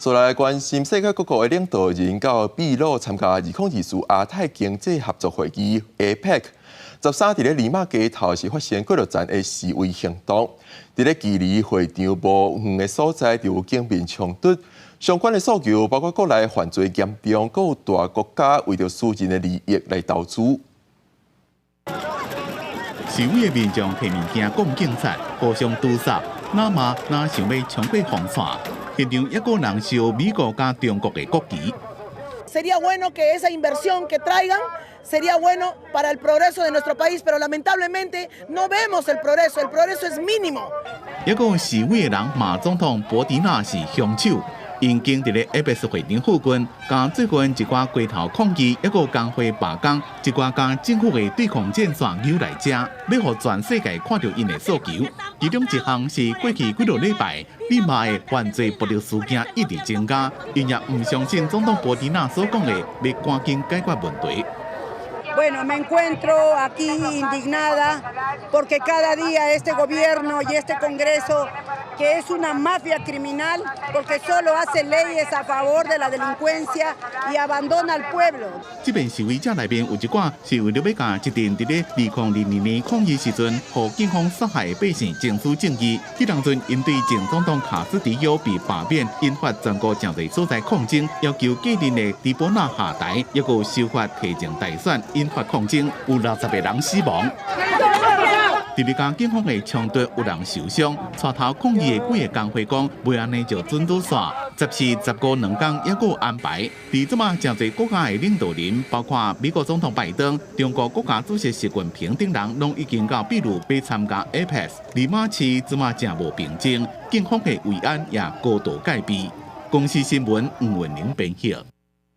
再來關心世界各國的領導人到秘魯參加2024亞太經濟合作會議 APEC。13佇咧利馬街頭是發生幾落陣的示威行動，佇咧距離會場無遠的所在就有警民衝突。相關的訴求包括國內犯罪嚴重，閣有大國家為著私人的利益來投資。示威的民眾提物件摃警察，互相堵殺，若嘛若想欲衝過防線。現場猶閣有人燒美國佮中國的國旗。 Sería bueno que esa inversión que traigan sería bueno para el progreso de nuestro país, pero lamentablemente no vemos el progreso, el progreso es mínimo。猶閣有示威的人罵總統博迪納是兇手，𪜶經佇咧 APEC 會場附近，佮最近一寡街頭抗議，猶閣有工會罷工，一寡佮政府的對抗戰線扭來遮，欲予全世界看著𪜶的訴求。其中一項是過去幾落禮拜，利馬的犯罪暴力事件一直增加，𪜶也毋相信總統博迪納所講的，欲趕緊解決問題。 Bueno, me encuentro aquí indignada porque cada día este gobierno y este Congreso, que es una mafia criminal, porque solo hace leyes a favor de la delincuencia y abandona al pueblo。這邊示威者內面有一寡是為著欲共這陣佇咧2022年抗議時陣，予警方殺害的百姓爭取正義。彼當陣𪜶對前總統卡斯迪奧被罷免，引發全國誠濟所在抗爭，要求繼任的迪波納下台，猶閣修法提前大選，引發抗爭，有60個人死亡。佇咧佮警方的衝突，有人受傷。帶頭抗議的幾个工會講，袂按呢就準拄煞。14、15兩工猶閣有安排。佇這馬誠濟國家的領導人，包括美國總統拜登、中國國家主席習近平等人，攏已經到秘魯欲參加 APEC。利馬市這馬誠無平靜，警方的維安也高度戒備。公視新聞吳文玲編譯。